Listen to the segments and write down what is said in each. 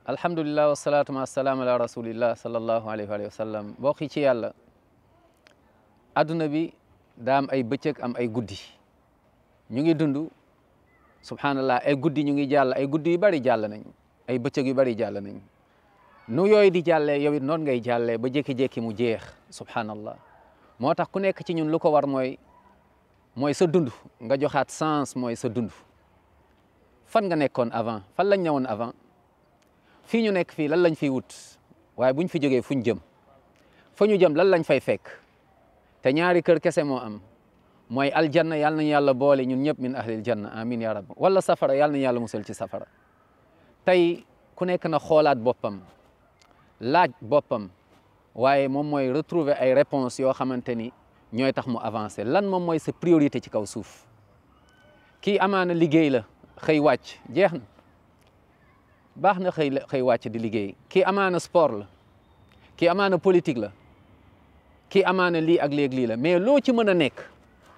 alhamdulillah wasalaatu wasalaamu ala rasulillah sallallahu alayhi wa sallam bokk ci yàlla adduna bi daa am ay bëccëg am ay guddi ñu ngi dund subhanallah ay guddi ñu ngi jàll ay guddi yu bari jàll nañ ay bëccëg yu bari jàll nañ nu yooyu di jàllee yow it noonu ngay jàllee ba jékki-jékki mu jeex subhanallah moo tax ku nekk ci ñun lu ko war mooy sa dund nga joxaat sens mooy sa dund fan nga nekkoon avant fan lañ ñëwoon avant fii ñu nekk fii lan lañ fiy wut waaye buñ fi jógee fuñ jëm fa ñu jëm lan lañ fay fekk te ñaari kër kese moo am mooy aljanna yàlla nañu yàlla boole ñun ñëpp min ahlil janna amin ya rab wala safara yàlla nañu yàlla musal ci safara tey ku nekk na xoolaat boppam laaj boppam waaye moom mooy retrouver ay réponses yoo xamante ni ñooy tax mu avancer lan moom mooy sa priorité ci kaw suuf kii amaana liggéey la xëy wàcc jeex na baax na xëy wàcc di liggéey kii amaana sport la kii amaana politique la kii amaana lii ak léeg lii la mais loo ci mën a nekk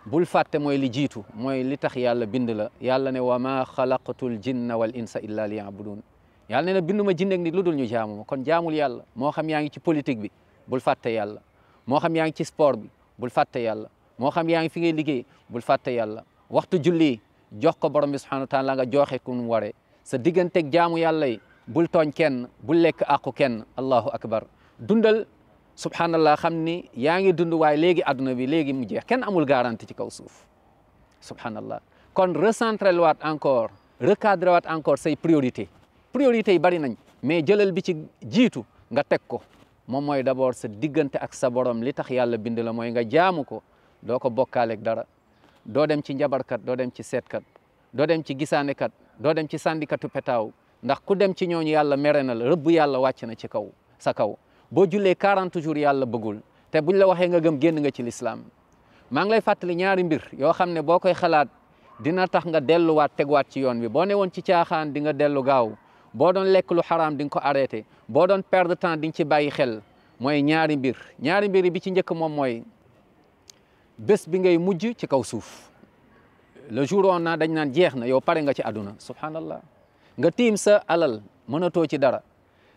bul fàtte mooy li jiitu mooy li tax yàlla bind la yàlla ne wa ma xalaqtul jinna wal insa illa liya'budun yàlla ne na binduma jinne ak nit lu dul ñu jaamu ma kon jaamul yàlla moo xam yaa ngi ci politique bi bul fàtte yàlla moo xam yaa ngi ci sport bi bul fàtte yàlla moo xam yaa ngi fi ngay liggéey bul fàtte yàlla waxtu julli jox ko borom bi subhanahu wa taala nga joxe ku mu waree sa digganteeg jaamu yàlla yi bul tooñ kenn bul lekk àqu kenn allahu akbar dundal subhanallah xam ni yaa ngi dund waaye léegi adduna bi léegi mu jeex kenn amul garantie ci kaw suuf subhanallah kon recentré waat encore recadré waat encore say priorité yi bari nañ mais jëlal bi ci jiitu nga teg ko moom mooy d'abord sa diggante ak sa borom li tax yàlla bind la mooy nga jaamu ko doo ko bokkaaleeg dara doo dem ci njabarkat doo dem ci seetkat doo dem ci gisaanekat doo dem ci sandikatu petaaw ndax ku dem ci ñooñu yàlla mere na la rëbb yàlla wàcc na ci kaw sa kaw boo jullee 40 jours yàlla bëggul te buñ la waxee nga gëm génn nga ci lislaam maa ngi lay fàttali ñaari mbir yoo xam ne boo koy xalaat dina tax nga delluwaat tegwaat ci yoon bi boo ne woon ci caaxaan di nga dellu gaaw boo doon lekk lu xaraam di nga ko arrêté boo doon perdre temps di nga ci bàyyi xel mooy ñaari mbir bi ci njëkk moom mooy bés bi ngay mujj ci kaw suuf le jour on na dañ naan jeex na yow pare nga ci àdduna subhanallah nga tiim sa alal mënatoo ci dara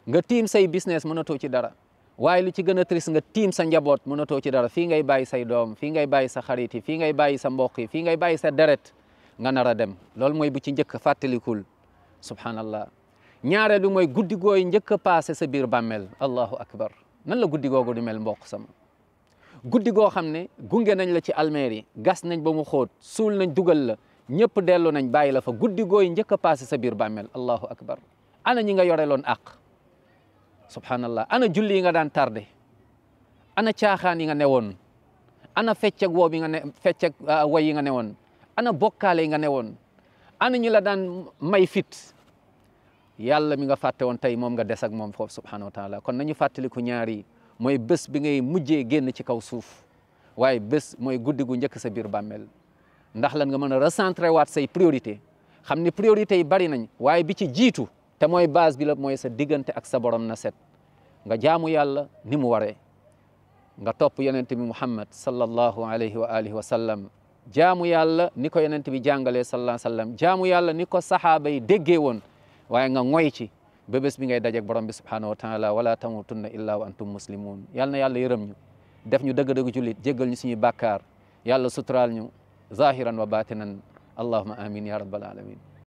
nga tiim say business mënatoo ci dara waaye lu ci gën a triste nga tiim sa njaboot mënatoo ci dara fii ngay bàyyi say doom fii ngay bàyyi sa xarit yi fii ngay bàyyi sa mbokk yi fii ngay bàyyi sa deret nga nar a dem loolu mooy bu ci njëkk fàttalikul subhanallah ñaareel bi mooy guddi gooy njëkk a passé sa biir bàmmeel allahu akbar nan la guddi googu di mel mbokk sama guddi goo xam ne gunge nañ la ci almeer yi gas nañ ba mu xóot suul nañ dugal la ñëpp dellu nañ bàyyi la fa guddi gooy njëkk a passé sa biir bàmmeel allahu akbar ana ñi nga yoreloon àq subhanallah ana julli yi nga daan tardé ana caaxaan yi nga newoon ana fecceg woo yi nga ne fecceg way yi nga newoon ana bokkaale yi nga newoon ana ñi la daan may fit yàlla mi nga fàtte woon tey moom nga des ak moom foofu subhanahu wa taala kon nañu fàttaliku ñaari mooy bés bi ngay mujjee génn ci kaw suuf waaye bés mooy guddi gu njëkk sa biir bàmmeel ndax lan nga mën a recentré waat say priorité xam ni priorité yi bari nañ waaye bi ci jiitu te mooy base bi la mooy sa diggante ak sa borom na set nga jaamu yàlla ni mu waree nga topp yonent bi Muhammad sallallahu alayhi wa alihi wa sallam jaamu yàlla ni ko yonent bi jàngalee sallallahu alayhi wa sallam jaamu yàlla ni ko saxaaba yi déggee woon waaye nga ngoy ci ba bés bi ngay dajeek borom bi subhanahu wa taala wala tamutunna illa wa antum muslimun yàlla na yàlla yërëm ñu def ñu dëgg-dëgg jullit jéggal ñu suñuy bàkkaar yàlla suturaal ñu zahiran wa batinan allahumma amin ya rabbal alamin